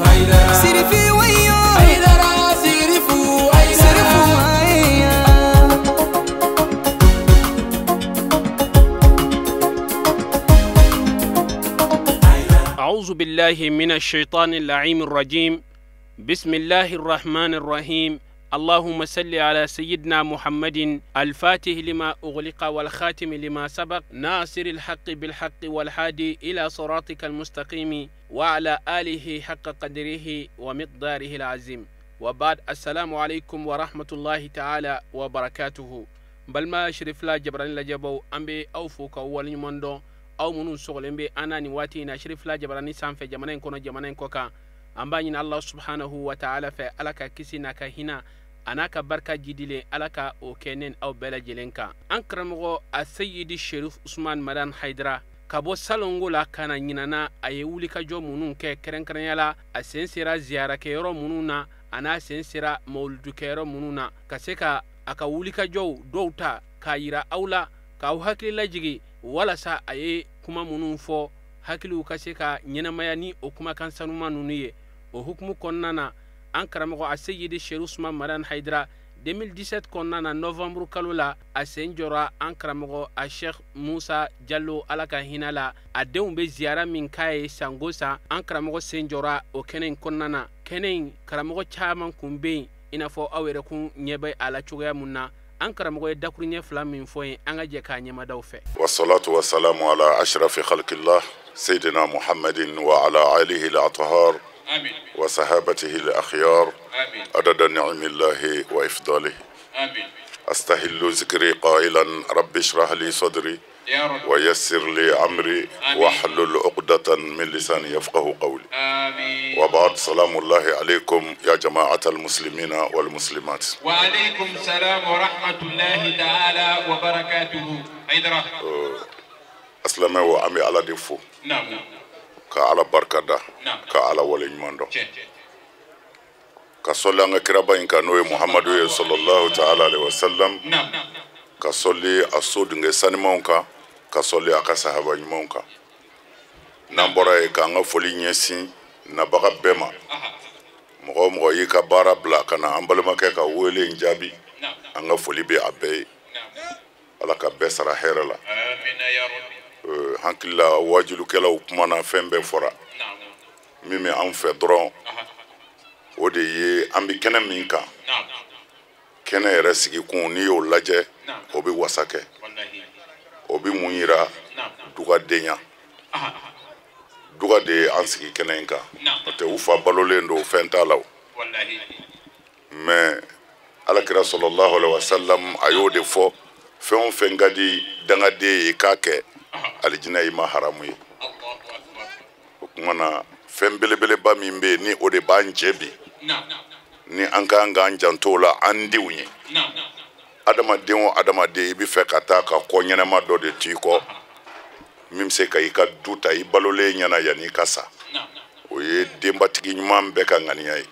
Haidara Sirifi wayo Haidara Sirifu Haidara Sirifu haya. أعوذ بالله من الشيطان اللعين الرجيم. بسم الله الرحمن الرحيم. اللهم صل على سيدنا محمد الفاتح لما أغلق والخاتم لما سبق ناصر الحق بالحق والهادي إلى صراطك المستقيم وعلى آله حق قدره ومقداره العظيم. وبعد، السلام عليكم ورحمة الله تعالى وبركاته. Balima Sherifila Jabarani lajɛbaw, an bɛ aw fo k'aw waleɲuman dɔn, aw minnu sɔgɔlen bɛ an na nin waati in na Sherifila Jabarani sanfɛ, jamana in kɔnɔ, jamana in kɔ kan. An b'a ɲini Allah subhanahu wa ta'ala fɛ, Ala ka kisi n'a ka hinɛ a n'a ka barika jidilen, Ala ka o kɛ ne aw bɛɛ lajɛlen kan. An karamɔgɔ a Seyidi Sherif Usman Madan Haidara ka bɔ salongo la ka na ɲinana, a ye wulikajɔ minnu kɛ, kɛrɛnkɛrɛnya la a sen sera ziyarakɛyɔrɔ minnu na, a n'a sen sera mawuludukɛyɔrɔ minnu na, ka se ka a ka wulikajɔw dɔw ta k'a yira aw la, k'aw hakili lajigin, walasa a ye kuma minnu fɔ hakiliw ka se ka ɲɛnamaya ni o kumakan sanuman ninnu ye. O hukumu kɔnɔna na, an karamɔgɔ a Seyidi Sherif Usman Madan Haidara 2017 kɔnɔna na, novembre kalo la, a sen jɔra an karamɔgɔ a Sheikh Musa Jalo, Ala ka hinɛ la, a denw bɛ ziyara min k'a ye sango san, an karamɔgɔ sen jɔra o kɛnɛ in kɔnɔna na. Kɛnɛ in karamɔgɔ caman kun bɛ yen, i n'a fɔ aw yɛrɛ kun ɲɛ bɛ a la cogoya mun na. An karamɔgɔ ye dakuruɲɛ fila min fɔ yen, an ka jɛ k'a ɲɛmadaw fɛ. Wassalatu wassalamu ala ashrafi khalqillah sayyidina Muhammadin wa ala alihi al-athhar wa sahabatihi al-akhyar adada ni'amillahi wa ifdalihi. Astahillu zikri qailan rabbi shrah li sadri wa yassir li amri wa hlul uqdatan min lisani yafqahu qawli. Wa ba'd, salamullahi alaykum ya jama'at al-muslimina wal muslimat. Wa alaykum salam wa rahmatullahi ta'ala wa barakatuhu. Haidara. Aslama wa ami ala de fo. Naam. Ka ala barkada, ka ala waleɲuman dɔn, ka sɔli an ka kiraba in kan, n'o ye Muhamadu ye sallallahu ta'ala alaihi wa sallam, ka sɔli a so dungɛ sanimanw kan, ka sɔli a ka sahaba ɲumanw kan. N'an bɔra yen, k'an ka foli ɲɛsin nabaga bɛɛ ma. Mɔgɔ o mɔgɔ y'i ka baara bila ka na an balimakɛ ka wele in jaabi, an ka foli bɛ a bɛɛ ye. Ala ka bɛɛ sara hɛrɛ la. Hakili la, wajulukɛlaw kumana, fɛn bɛɛ fɔra. Min bɛ an fɛ dɔrɔn, o de ye an bɛ kɛnɛ min kan, kɛnɛ yɛrɛ sigikun, n'i y'o lajɛ, o bɛ wasa kɛ. O bɛ mun yira? Dugadenya, duga de ye an sigi kɛnɛ in kan. N'o tɛ, u fa balolen don, fɛn t'a la o. Mais alakira sallallahu alaihi wa sallam, a y'o de fɔ: fɛn o fɛn ka di dangaden ye k'a kɛ, alijinɛ i ma haramu ye. O kuma na, fɛn belebeleba min bɛ yen, ni o de b'an jɛ bi, ni an ka kan k'an janto o la an denw ye. Adamaden o adamaden, i bɛ fɛ ka taa ka kɔ ɲɛnama dɔ de to i kɔ, min bɛ se ka i ka du ta i balolen ɲɛna yanni i ka sa, o ye denbatigi ɲuman bɛɛ ka ŋaniya ye.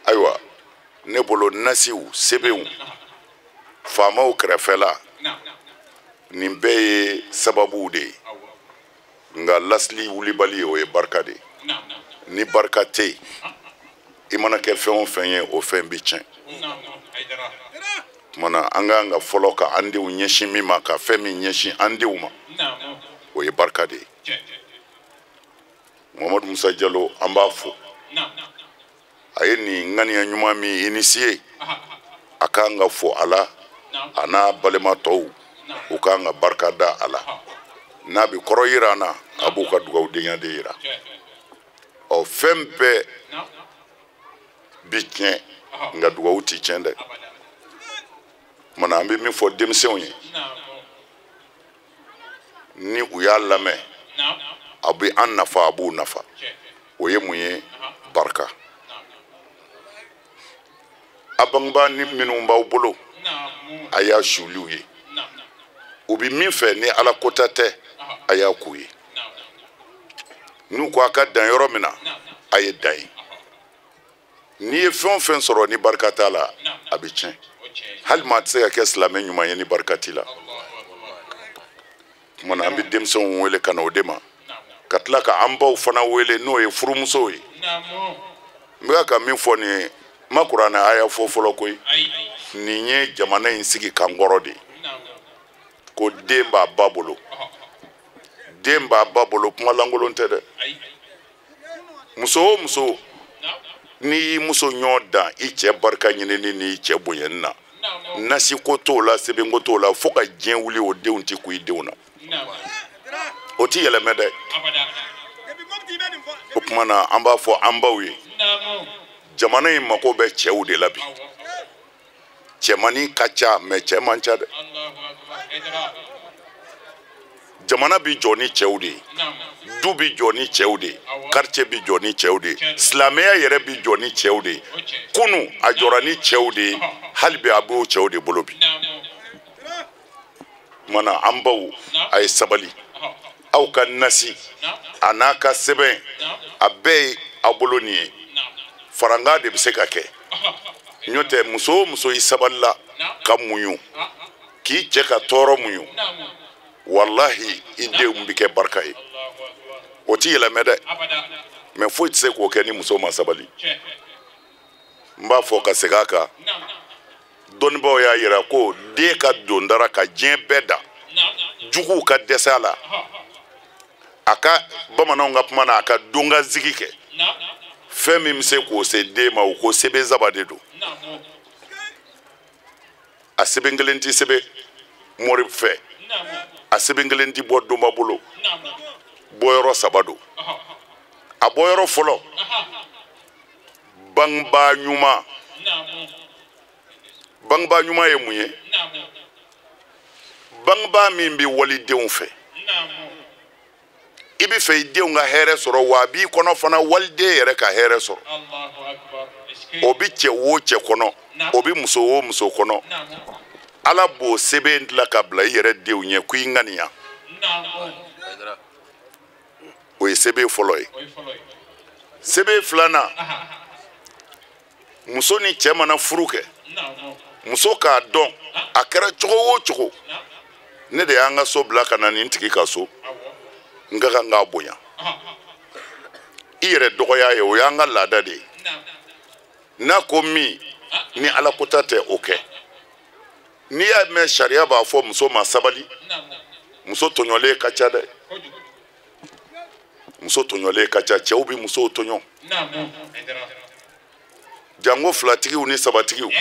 Ayiwa, ne bolo, nasiw sɛbɛnw faamaw kɛrɛfɛla, nin bɛɛ ye sababuw de ye, nka lasili wulibali, o ye barika de ye. Ni barika tɛ yen, i mana kɛ fɛn o fɛn ye, o fɛn bɛ tiɲɛ. Tuma na, an ka kan ka fɔlɔ ka an denw ɲɛsin min ma, ka fɛn min ɲɛsin an denw ma, o ye barika de ye. Mamadu Musa Jalo, an b'a fo, a ye nin ŋaniya ɲuman min initié, a kan ka fo a la, a n'a balima tɔw, u kan ka barika da a la. N'a bɛ kɔrɔ yira an na, a b'u ka dugawudenya de yira. Ɔ, fɛn bɛɛ bi tiɲɛ, nka dugawu ti tiɲɛ dɛ. Kumana, an bɛ min fɔ denmisɛnw ye, ni u y'a lamɛn, a bɛ an nafa, a b'u nafa. O ye mun ye? Barika. A bangebaa ni minnu b'aw bolo, a y'a suliw ye. U bɛ min fɛ, ni ala kota tɛ, a y'a k'u ye. N'u ko a ka dan yɔrɔ min na, a ye dan ye. N'i ye fɛn o fɛn sɔrɔ, ni barika t'a la, a bɛ tiɲɛ. Hali maa tɛ se ka kɛ silamɛ ɲuman ye ni barika t'i la. Tuma na, an bɛ denmisɛnw wele ka na o de ma. Ka tila ka an baw fana wele n'o ye furumusow ye. N bɛ ka min fɔ nin ye, n ma kuranɛ aya fɔ fɔlɔ koyi. Nin ye jamana in sigi kan kɔrɔ de ye. Ko den b'a ba bolo. Den b'a ba bolo, kuma lankolon tɛ dɛ. Muso o muso, n'i y'i muso ɲɔ dan i cɛ barika ɲinini n'i cɛ bonyani na, nasiko t'o la, sɛbɛnko t'o la, fo ka diɲɛ wuli o denw ti ku i denw na. O ti yɛlɛmɛ dɛ. O tuma na an b'a fɔ an baw ye, jamana in mako bɛ cɛw de la bi. Cɛmannin ka ca, mɛ cɛ man ca dɛ. Jamana bi jɔ ni cɛw de ye, du bi jɔ ni cɛw de ye, quartier bi jɔ ni cɛw de ye, silamɛya yɛrɛ bi jɔ ni cɛw de ye. Kunu a jɔra ni cɛw de ye, hali bi a b'o cɛw de bolo bi. Kumana an baw, a ye sabali. Aw ka nasi a n'a ka sɛbɛn a bɛɛ ye aw bolo nin ye. Faranga de bɛ se ka kɛ. N'o tɛ muso o muso i sabalila ka muɲu, k'i cɛ ka tɔɔrɔ muɲu, walahi i denw bɛ kɛ barika ye. O ti yɛlɛmɛ dɛ, mɛ foyi tɛ se k'o kɛ ni muso ma sabali. N b'a fɔ ka segin a kan, dɔnnibaaw y'a yira ko den ka dondara ka diɲɛ bɛɛ da, juguw ka dɛsɛ a la, a ka bamananw ka kuma na, a ka donka zigi kɛ. Fɛn min bɛ se k'o se den ma, o ko sɛbɛn saba de don. A sɛbɛn kelen tɛ sɛbɛn mori fɛ, a sɛbɛn kelen tɛ bɔ donba bolo. Bɔyɔrɔ saba don. A bɔyɔrɔ fɔlɔ, bangebaa ɲuman. Bangebaa ɲuman ye mun ye? Bangebaa min bɛ walidenw fɛ. I bɛ fɛ i denw ka hɛrɛ sɔrɔ, wa a b'i kɔnɔ fana waliden yɛrɛ ka hɛrɛ sɔrɔ. O bɛ cɛ o cɛ kɔnɔ, o bɛ muso o muso kɔnɔ. Ala b'o sɛbɛn dilan ka bila i yɛrɛ denw ɲɛ ko i ŋaniya. O ye sɛbɛn fɔlɔ ye. Sɛbɛn filanan, muso ni cɛ mana furu kɛ, muso k'a dɔn a kɛra cogo o cogo, ne de y'an ka so bila ka na nin tigi ka so, n ka kan k'a bonya. I yɛrɛ dɔgɔya ye, o y'an ka laada de ye. N'a ko min ni ala kota tɛ, o kɛ. N'i y'a mɛn sariya b'a fɔ muso ma sabali, muso tɔɲɔlen ka ca dɛ. Muso tɔɲɔlen ka ca, cɛw bɛ musow tɔɲɔ. Jango filatigiw ni sabatigiw,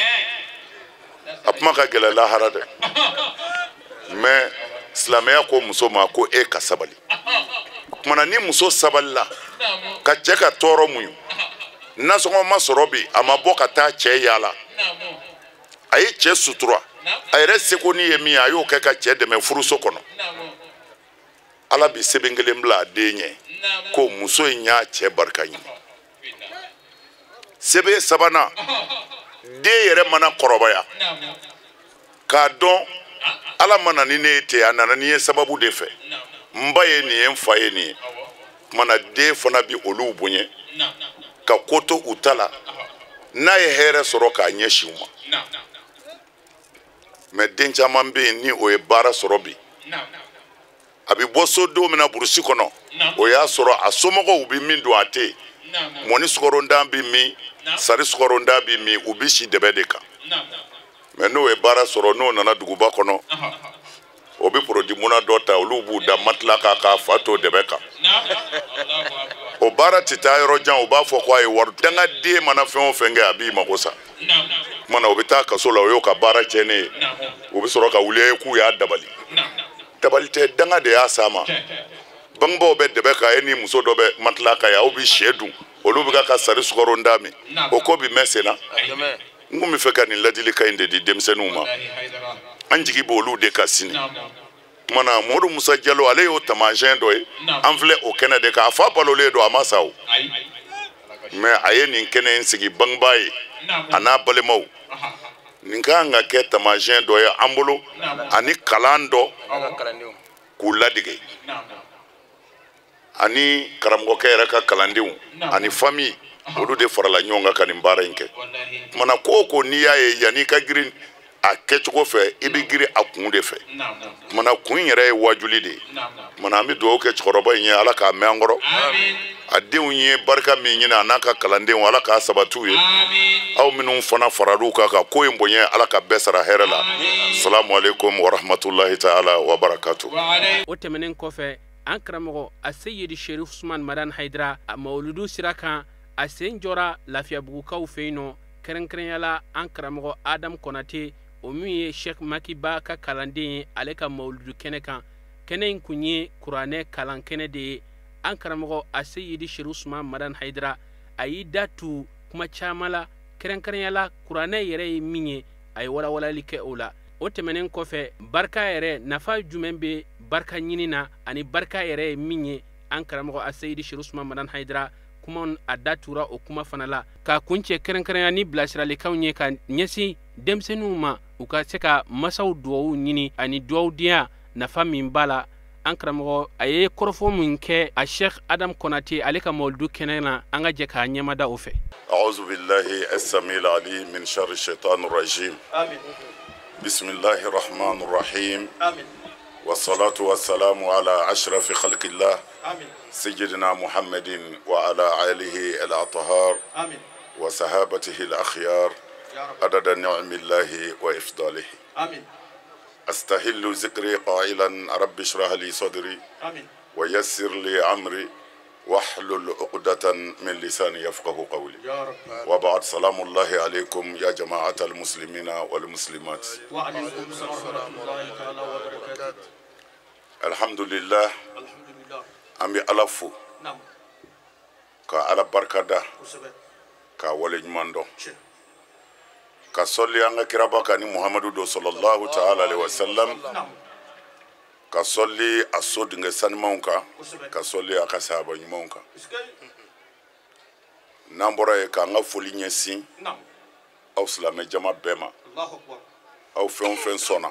a kuma ka gɛlɛn lahara dɛ. Mɛ silamɛya ko muso ma ko e ka sabali. Kumana ni muso sabalila ka cɛ ka tɔɔrɔ muɲu, nasɔngɔ ma sɔrɔ bi, a ma bɔ ka taa cɛ yaala, a ye cɛ sutura, a yɛrɛ seko ni ye min ye a y'o kɛ ka cɛ dɛmɛ furuso kɔnɔ. Ala bi sɛbɛn kelen bila a den ɲɛ ko muso in y'a cɛ barika ɲini. Sɛbɛn sabanan, den yɛrɛ mana kɔrɔbaya k'a dɔn ala ma na ni ne ye ten, a nana ni ye sababu de fɛ, n ba ye nin ye, n fa ye nin ye. Kumana den fana bi olu bonya ka ko to u ta la, n'a ye hɛrɛ sɔrɔ k'a ɲɛsin u ma. Mɛ den caman bɛ yen ni o ye baara sɔrɔ bi, a bɛ bɔ so don min na burusi kɔnɔ, o y'a sɔrɔ a somɔgɔw bɛ min don a tɛ yen. Mɔni sukarondan bɛ min, sari sukarondan bɛ min, u bɛ si dɛbɛ de kan. Mɛ n'o ye baara sɔrɔ, n'o nana duguba kɔnɔ, o bɛ porodi munna dɔ ta, olu b'u da matila kan k'a fa to dɛbɛ kan. O baara tɛ taa yɔrɔ jan, u b'a fɔ ko a ye wari. Dangaden mana fɛn o fɛn kɛ, a b'i mago sa. Kumana o bɛ taa kaso la, o y'o ka baara tiɲɛnen ye. U bɛ sɔrɔ ka wuli ye k'u y'a dabali. Dabali tɛ, danga de y'a s'a ma. Bangebaaw bɛ dɛbɛ kan, e ni muso dɔ bɛ matila kan yan, aw bɛ sɛ dun, olu bɛ ka sari sukaronda min, o ko bɛ mɛn sen na. N kun bɛ fɛ ka nin ladilikan in de di denmisɛnninw ma. An jigi b'olu de kan sini. Kumana Mɔdu Musa Jalo, ale y'o taamasiyɛn dɔ ye. An filɛ o kɛnɛ de kan, a fa balolen don, a ma sa o. Mɛ a ye nin kɛnɛ in sigi bangebaa ye, a n'a balimaw. Nin ka kan ka kɛ taamasiyɛn dɔ ye an bolo, ani kalan dɔ k'u ladege, ani karamɔgɔkɛ yɛrɛ ka kalandenw ani famille, olu de farala ɲɔgɔn kan ka nin baara in kɛ. Kumana ko o ko n'i y'a ye, yanni i ka girin a kɛcogo fɛ i bɛ girin a kun de fɛ kumana kun yɛrɛ ye wajuli de ye kumana an bɛ dugawu kɛ cɛkɔrɔba in ye ala k'a mɛn an kɔrɔ a denw ye barika min ɲini a n'a ka kalandenw ala k'a sabati ye aw minnu fana faral'u kan ka ko in bonya ala ka bɛɛ sara hɛrɛ la salamu aleykum wa rahmatulahi ta'ala wa barakatu. O tɛmɛnen kɔfɛ an karamɔgɔ a seyidi Sherif Usman Madani Hayidara a mawuludu sira kan a sen jɔra Lafiyabugukaw fɛ yen nɔ kɛrɛnkɛrɛnya la an karamɔgɔ Adam Konate o min ye Sheikh Makiba ka kalanden ye ale ka mawuludu kɛnɛ kan kɛnɛ in kun ye kuranɛ kalan kɛnɛ de ye an karamɔgɔ a seyidi Sherif Usman Madani Hayidara a y'i da tu kuma caman la kɛrɛnkɛrɛnya la kuranɛ yɛrɛ ye min ye a ye walawalali kɛ o la o tɛmɛnen kɔfɛ barika yɛrɛ nafa jumɛn bɛ barika ɲini na ani barika yɛrɛ ye min ye an karamɔgɔ a seyidi Sherif Usman Madani Hayidara kuma a da tura o kuma fana la k'a kuncɛ kɛrɛnkɛrɛnya ni bilasiralikanw ye ka ɲɛsin denmisɛnninw ma u ka se ka masaw duwawu ɲini ani duwawudenya nafa min b'a la an karamɔgɔ a ye kɔrɔfɔ min kɛ a Sheikh Adam Konate ale ka mawuludu kɛnɛ na an ka jɛ k'a ɲɛmada o fɛ. أعوذ بالله السميع العليم من شر الشيطان الرجيم. آمين. بسم الله الرحمن الرحيم. آمين. والصلاة والسلام على أشرف خلق الله. آمين. سيدنا محمد وعلى آله الأطهار. آمين. وصحابته الأخيار. عدد نعم الله وإفضاله. آمين. أستهل ذكري قائلا رب اشرح لي صدري. آمين. ويسر لي أمري واحلل عقدة من لساني يفقه قولي. يا رب. وبعد، سلام الله عليكم يا جماعة المسلمين والمسلمات. وعليكم السلام ورحمة الله تعالى وبركاته. الحمد لله. الحمد لله. أمي ألفو. نعم. كألا بركة. كأولي ماندو. كصلي على كرابك محمد صلى الله تعالى عليه وسلم. نعم. Ka sɔli a so dingɛ sanumanw kan ka sɔli a ka sahaba ɲumanw kan n'an bɔra yen k'an ka foli ɲɛsin aw silamɛ jama bɛɛ ma aw fɛn o fɛn sɔnna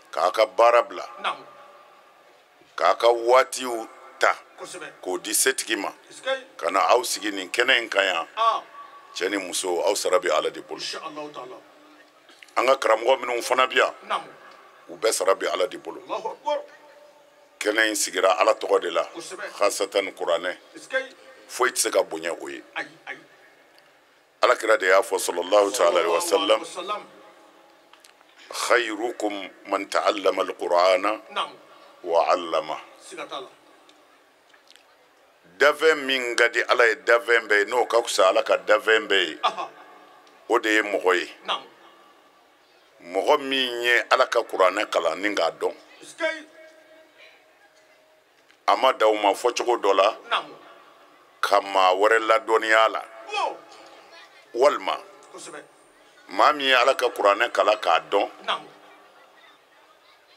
k'a ka baara bila k'a ka waatiw ta k'o di setigi ma ka na aw sigi nin kɛnɛ in kan yan cɛ ni muso aw sara bɛ ala de bolo an ka karamɔgɔ minnu fana bɛ yan u bɛɛ sara bɛ ala de bolo kɛnɛ in sigira ala tɔgɔ de la khasatan kuranɛ foyi tɛ se ka bonya o ye ala kira de y'a fɔ sallallahu ta'ala alaihi wa sallam khayrukum man ta'allama al-qur'ana wa 'allama dafɛn min ka di ala ye dafɛn bɛɛ ye n'o ka fisa ala ka dafɛn bɛɛ ye o de ye mɔgɔ ye mɔgɔ min ye ala ka kuranɛ kalan ni k'a dɔn a ma da o ma fɔcogo dɔ la ka maa wɛrɛ ladɔnniya a la walima maa min ye ala ka kuranɛ kalan k'a dɔn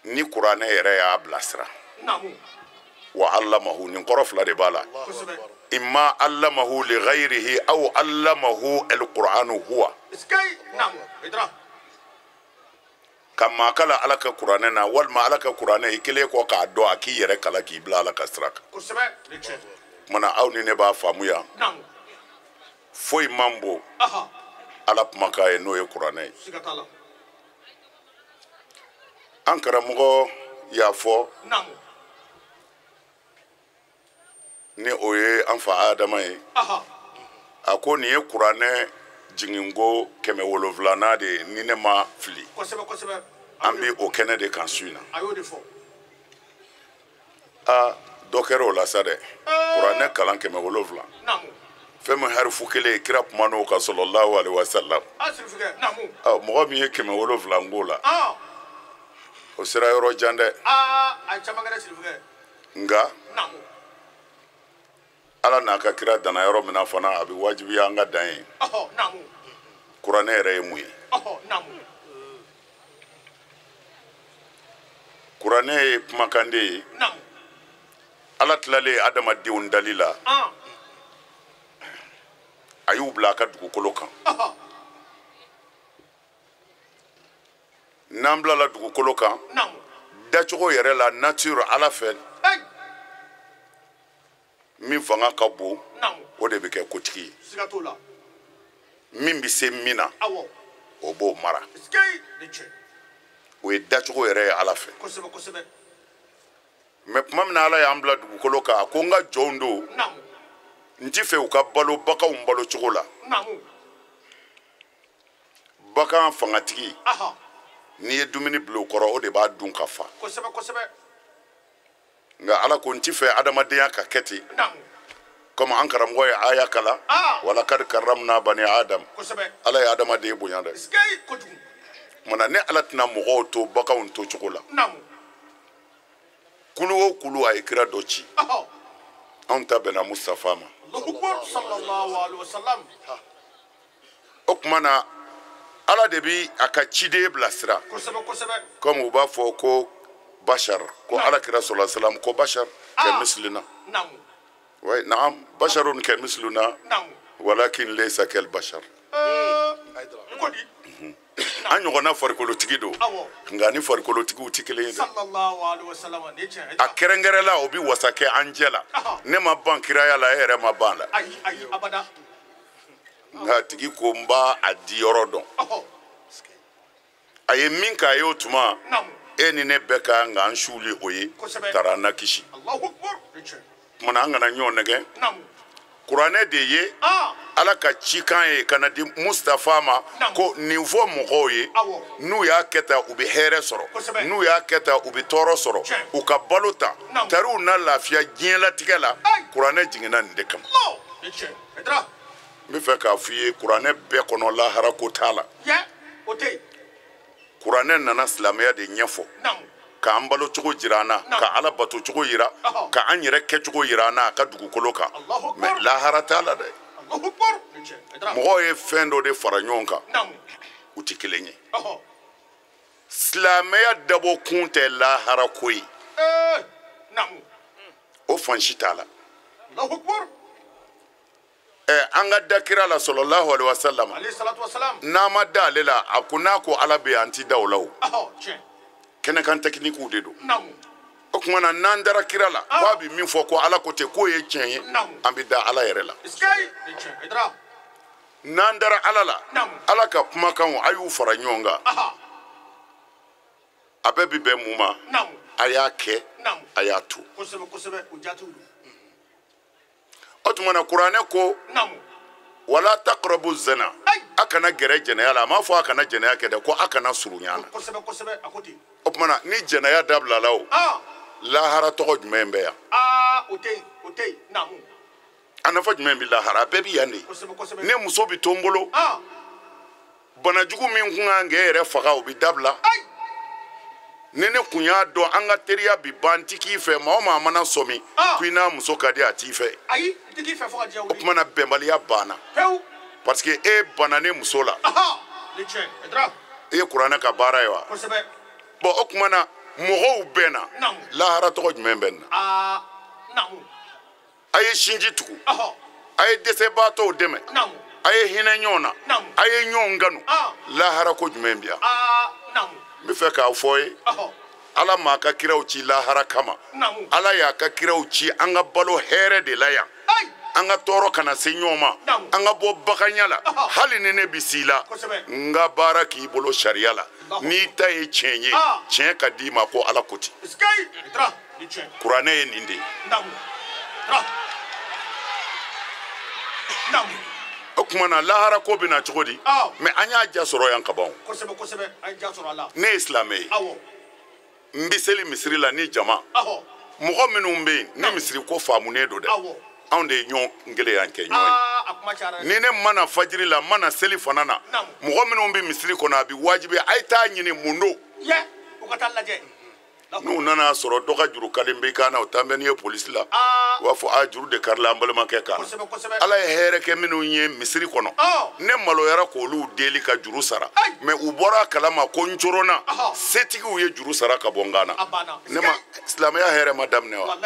ni kuranɛ yɛrɛ y'a bilasira wa allamahu nin kɔrɔ fila de b'a la imma allamahu li ghayrihi aw allamahu alqur'anu huwa ka maa kala ala ka kuranɛ na walima ala ka kuranɛ i kelen kɔ k'a dɔn a k'i yɛrɛ kala k'i bila ala ka sira kan kumana aw ni ne b'a faamu yan foyi man bon ala kumakan ye n'o ye kuranɛ ye an karamɔgɔ y'a fɔ ni o ye an fa Adama ye a ko nin ye kuranɛ jiginko 700 de ye ni ne ma fili an bɛ o kɛnɛ de kan su in na aa dɔ kɛra o la sa dɛ kuranɛ kalan 700 fɛn min harifu kelen ye kira kuma n'o kan sallallahu alaihi wa sallam mɔgɔ min ye 700 k'o la o sera yɔrɔ jan dɛ nka ala n'a ka kira danna yɔrɔ min na fana a bɛ wajibiya an ka dan ye kuranɛ yɛrɛ ye mun ye kuranɛ ye kumakan de ye ala tilalen adamadenw dali la a y'u bila a ka dugukolo kan n'an bilala dugukolo kan dacogo yɛrɛ la nature ala fɛ min fanga ka bon o de bɛ kɛ kotigi ye min bɛ se min na O b'o mara. O ye dacogo yɛrɛ ye Ala fɛ. Mais tuma min na Ala y'an bila dugukolo kan, a ko n ka jɔnw don, n ti fɛ u ka balo baganw balo cogo la. Bagan fangatigi, n'i ye dumuni bila o kɔrɔ, o de b'a dun ka fa. Nka Ala ko n ti fɛ adamadenya ka kɛ ten. Comme an karamɔgɔ ye aya kalan, walakad karramna bani Adam. Ala ye adamaden bonya dɛ. Munna ne Ala tɛna mɔgɔw to baganw to cogo la? Kulu o kulu a ye kira dɔ ci. Anw ta bɛnna Mustafa ma. O tuma na Ala de bi a ka ciden bilasira. Comme u b'a fɔ ko bashar, ko Ala kira sallallahu alaihi wasallam ko bashar kɛ mislina. Oui, naam, basharun kɛ misluna, walakin laysa kal bashar. An ɲɔgɔnna farikolotigi don, nka ni farikolotigiw tɛ kelen ye dɛ. A kɛrɛnkɛrɛnla o bi wasa kɛ an jɛ la. Ne ma ban kiraya la, e yɛrɛ ma ban la. Nka a tigi ko n b'a a di yɔrɔ dɔn. A ye min k'a ye o tuma, e ni ne bɛɛ ka kan k'an suuli o ye, tara an na kisi. Kumana an kana ɲɔgɔn nɛgɛ. Kuranɛ de ye Ala ka cikan ye ka na di Mustafa ma ko nin fɔ mɔgɔw ye, n'u y'a kɛ tan u bɛ hɛrɛ sɔrɔ, n'u y'a kɛ tan u bɛ tɔɔrɔ sɔrɔ, u ka balo ta, tariw na lafiya diɲɛlatigɛ la. Kuranɛ jiginna nin de kama. N bɛ fɛ k'a f'i ye, kuranɛ bɛɛ kɔnɔ lahara ko t'a la. Kuranɛ nana silamɛya de ɲɛfɔ, k'an balo cogo jira an na, ka Ala bato cogo jira, ka an yɛrɛ kɛcogo jira an na a ka dugukolo kan. Mais lahara t'a la dɛ. Mɔgɔw ye fɛn dɔ de fara ɲɔgɔn kan, u tɛ kelen ye. Silamɛya dabɔ kun tɛ lahara ko ye, o fan si t'a la. An ka da kira la sallallahu alaihi wasallam, n'an ma da ale la, a ko n'a ko Ala bɛ yan, an ti da o la o. Kɛnɛkan tɛkinikiw de don. O tuma na n'an dara kira la, k'a bɛ min fɔ ko Ala ko ten, k'o ye tiɲɛ ye, an bɛ da Ala yɛrɛ la. N'an dara Ala la, Ala ka kumakanw a y'u fara ɲɔgɔn kan, a bɛɛ bi bɛn mun ma? A y'a kɛ, a y'a to. O tuma na kuranɛ ko wala taqrabu zina, a kana gɛrɛ jɛnɛya la. A m'a fɔ a kana jɛnɛya kɛ dɛ, ko a kana surunya la. O tuma na ni jɛnɛya dabilala o, lahara tɔgɔ jumɛn bɛ yan? A nafa jumɛn bɛ lahara? A bɛɛ bɛ yan de. Ne muso bɛ to n bolo, banajugu min kun kan k'e yɛrɛ faga o bɛ dabila. Ni ne kun y'a dɔn an ka teriya bi ban, n ti k'i fɛ. Maa o maa mana sɔmi ko i n'a muso ka di, a t'i fɛ. O tuma na bɛnbaliya banna, parce que e banna ne muso la. E ye kuranɛ ka baara ye wa? Bon, o tuma na mɔgɔw bɛnna, lahara tɔgɔ jumɛn bɛ nin na? A ye sinji tugu, a ye dɛsɛbaatɔw dɛmɛ, a ye hinɛ ɲɔgɔn na, a ye ɲɔgɔn kanu. Lahara ko jumɛn bɛ yan? N bɛ fɛ k'a fɔ ye, Ala m'a ka kiraw ci lahara kama. Ala y'a ka kiraw ci an ka balo hɛrɛ de la yan, an ka tɔɔrɔ kana se ɲɔgɔn ma, an ka bɔ baganya la. Hali ni ne bi s'i la, n ka baara k'i bolo sariya la. N'i ta ye tiɲɛ ye, tiɲɛ ka d'i ma ko Ala ko ten. Kuranɛ ye nin de ye. O tuma na lahara ko bɛ na cogo di? Mais an y'a ja sɔrɔ yan ka ban. Ne ye silamɛ ye, n bɛ seli misiri la ni jama. Mɔgɔ minnu bɛ yen ni misiri ko faamunen don dɛ, anw de ye ɲɔgɔn kelen yan kɛ ɲɔgɔn ye. Ni ne mana fajiri la, n mana seli fana na, mɔgɔ minnu bɛ misiri kɔnɔ, a bɛ wajibi a ye taa ɲini mun don. N'u nana sɔrɔ dɔ ka juru kalen bɛ i kan na, o taa bɛ n'i ye polisi la, u b'a fɔ a juru de karila an balimakɛ kan na. Ala ye hɛrɛ kɛ minnu ye misiri kɔnɔ, ne maloyara k'olu deli ka juru sara, mais u bɔra a kalama ko n coronna, setigiw ye juru sara ka bɔ n kan na. Ne ma silamɛya hɛrɛ ma daminɛ wa?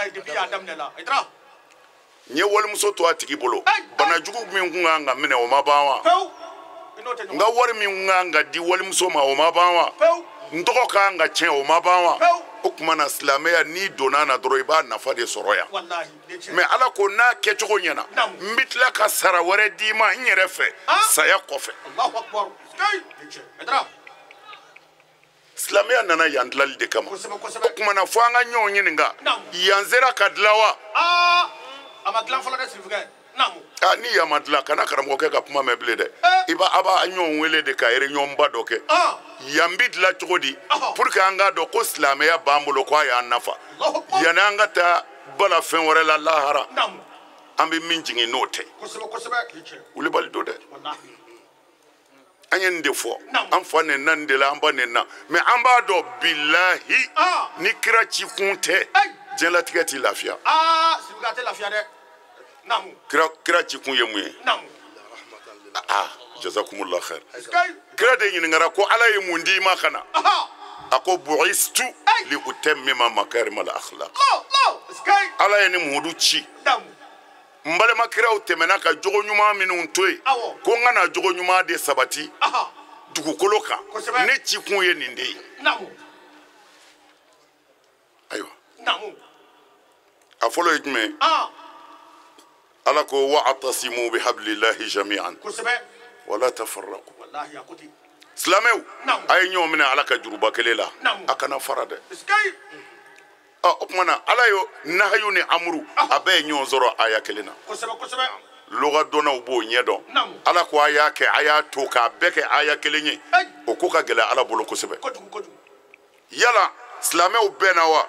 N ye walimuso to a tigi bolo, banajugu min kun kan ka minɛ o ma ban wa? N ka wari min kun kan ka di walimuso ma o ma ban wa? N tɔgɔ kan ka tiɲɛ o ma ban wa? O tuma na silamɛya n'i donna na dɔrɔn i b'a nafa de sɔrɔ yan. Mais Ala ko n'a kɛcogo ɲɛna, n bɛ tila ka sara wɛrɛ d'i ma n yɛrɛ fɛ saya kɔfɛ. Silamɛya nana yan dilali de kama. O tuma na fo an ka ɲɔgɔn ɲininka. Yan sera ka dilan wa? A ma dilan fɔlɔ dɛ sirifukɛ. Aa ni yan ma dilan kana karamɔgɔkɛ ka kuma mɛn bilen dɛ. I b'a a b'a ɲɔgɔn wele de ka réunion ba dɔ kɛ. Yan bi dilan cogo di? Pour que an k'a dɔn ko silamɛya b'an bolo ko a y'an nafa. Yanni an ka taa bala fɛn wɛrɛ la lahara. An bɛ min jigin n'o tɛ. Wulibali don dɛ. An ye nin de fɔ. An fa nɛnna nin de la, an ba nɛnna. Mais an b'a dɔn bilahi ni kira ci kun tɛ diɲɛlatigɛ t'i lafiya. Sirifukɛ a tɛ lafiya dɛ. Kira ci kun ye mun ye? Jazakumullah khair. Kira de ɲininkara ko ala ye mun d'i ma ka na? A ko bu'istu li utammima makarima al akhlaq. Ala ye ni Muhammadu ci. N balima kiraw tɛmɛna ka jogo ɲuman minnu to yen, ko n ka na jogo ɲuman de sabati dugukolo kan. Ne ci kun ye nin de ye. Ayiwa. A fɔlɔ ye jumɛn ye? Ala ko wa'tasimu bihablillahi jami'an wala tafarraqu. Silamɛw a ye ɲɔgɔn minɛ Ala ka juruba kelen la, a kana fara dɛ. O tuma na ala ye nahayu ni amuru a bɛɛ ye ɲɔgɔn sɔrɔ aya kelen na. Lɔgɔ dɔnnaw b'o ɲɛdɔn. Ala ko a y'a kɛ, a y'a to k'a bɛɛ kɛ aya kelen ye. O ko ka gɛlɛn Ala bolo kosɛbɛ. Yala silamɛw bɛnna wa?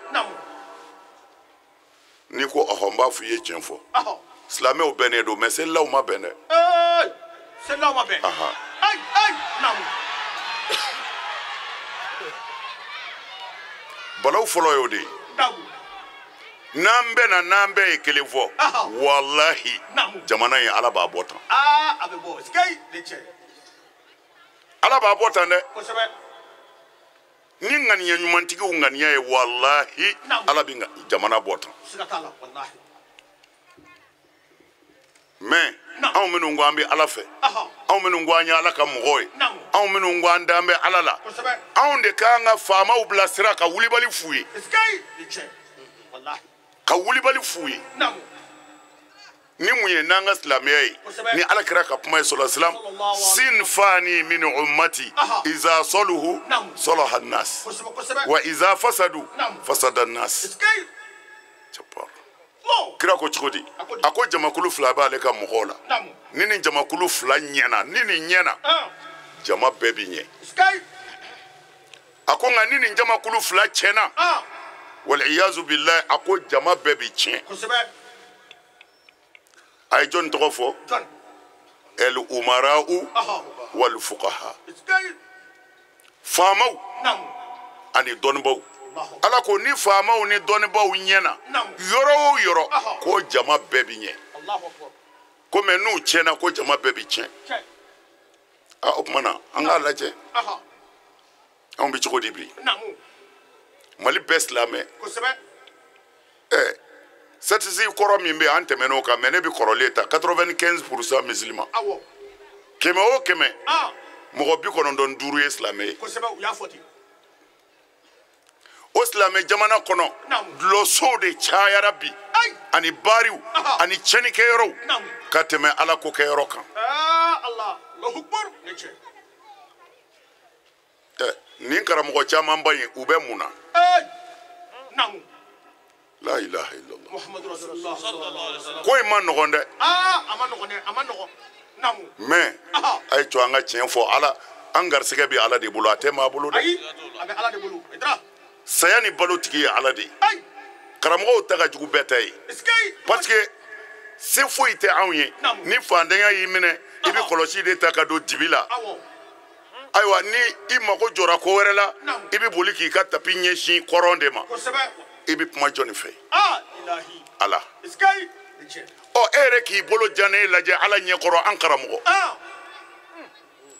N'i ko ɔhɔ, n b'a fɔ i ye tiɲɛ fɔ. Silamɛw bɛnnen don, mais selilaw ma bɛn dɛ. Selilaw ma bɛn. Balawu fɔlɔ y'o de ye. N'an bɛnna, n'an bɛɛ ye kelen fɔ, walahi jamana in Ala b'a bɔ tan. Ala b'a bɔ tan dɛ. Ni ŋaniya ɲumantigiw ŋaniya ye, walahi Ala bɛ jamana bɔ tan. Mais anw minnu ko an bɛ Ala fɛ, anw minnu ko an ye Ala ka mɔgɔw ye, anw minnu ko an dan bɛ Ala la, anw de k'an ka faamaw bilasira ka wulibali f'u ye. Ka wulibali f'u ye. Ni mun ye n'an ka silamɛya ye, ni Ala kira ka kuma ye sɔlɔ silam, sinfani min ummati iza saluhu salaha nas wa iza fasadu fasada nas. Kira ko cogo di? A ko jamakulu fila b'ale ka mɔgɔw la. Ni nin jamakulu fila ɲɛna, ni nin ɲɛna, jama bɛɛ bi ɲɛ. A ko nka ni nin jamakulu fila tiɲɛna, waliyazu bilahi, a ko jama bɛɛ bi tiɲɛ. A ye jɔnni tɔgɔ fɔ? El umara'u wal fuqaha. Faamaw ani dɔnnibaw. Ala ko ni faamaw ni dɔnnibaw ɲɛna yɔrɔ o yɔrɔ, ko jama bɛɛ bi ɲɛ. Ko mɛ n'u tiɲɛna, ko jama bɛɛ bi tiɲɛ. O tuma na an k'a lajɛ anw bɛ cogo di bi? Mali bɛɛ silamɛ. Statistique kɔrɔ min bɛ yen, an tɛmɛn'o kan, mais ne bɛ kɔrɔlen ta 95% musulman. 100 o 100, mɔgɔ 95 ye silamɛ ye. O silamɛ jamana kɔnɔ, dulɔsow de cayara bi, ani bariw, ani tiɲɛnikɛyɔrɔw, ka tɛmɛ Ala ko kɛyɔrɔ kan. Nin karamɔgɔ camanba in, u bɛ mun na? La ilaha illallah. Ko in ma nɔgɔn dɛ. Mais a ye to an ka tiɲɛ fɔ. Ala, an garisɛgɛ bɛ Ala de bolo, a tɛ maa bolo dɛ. Saya ni balo tigi ye Ala de ye. Karamɔgɔw ta ka jugu bɛɛ ta ye. Parce que se foyi tɛ anw ye. Ni fantanya y'i minɛ, i bɛ kɔlɔsi de ta ka don dibi la. Ayiwa, ni i mago jɔra ko wɛrɛ la, i bɛ boli k'i ka tapi ɲɛsin kɔrɔn de ma. I bɛ kuma jɔnni fɛ? Ala. Ɔ e yɛrɛ k'i bolo jannen lajɛ Ala ɲɛkɔrɔ, an karamɔgɔ.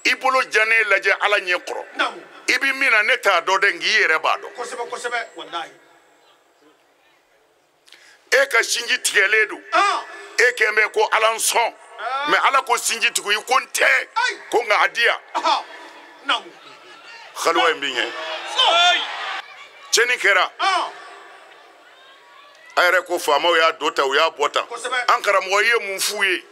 I bolo jannen lajɛ Ala ɲɛkɔrɔ. I bɛ min na ne t'a dɔn dɛ, nk'i yɛrɛ b'a dɔn. E ka sinji tigɛlen don. E kɛn bɛ ko Ala n sɔn. Mais Ala ko sinji tugu i ko n tɛ. Ko nka a di yan. Xaliwa in bɛ ɲɛ. Tiɲɛni kɛra. A yɛrɛ ko faamaw y'a don tan, u y'a bɔ tan. An karamɔgɔ, i ye mun f'u ye?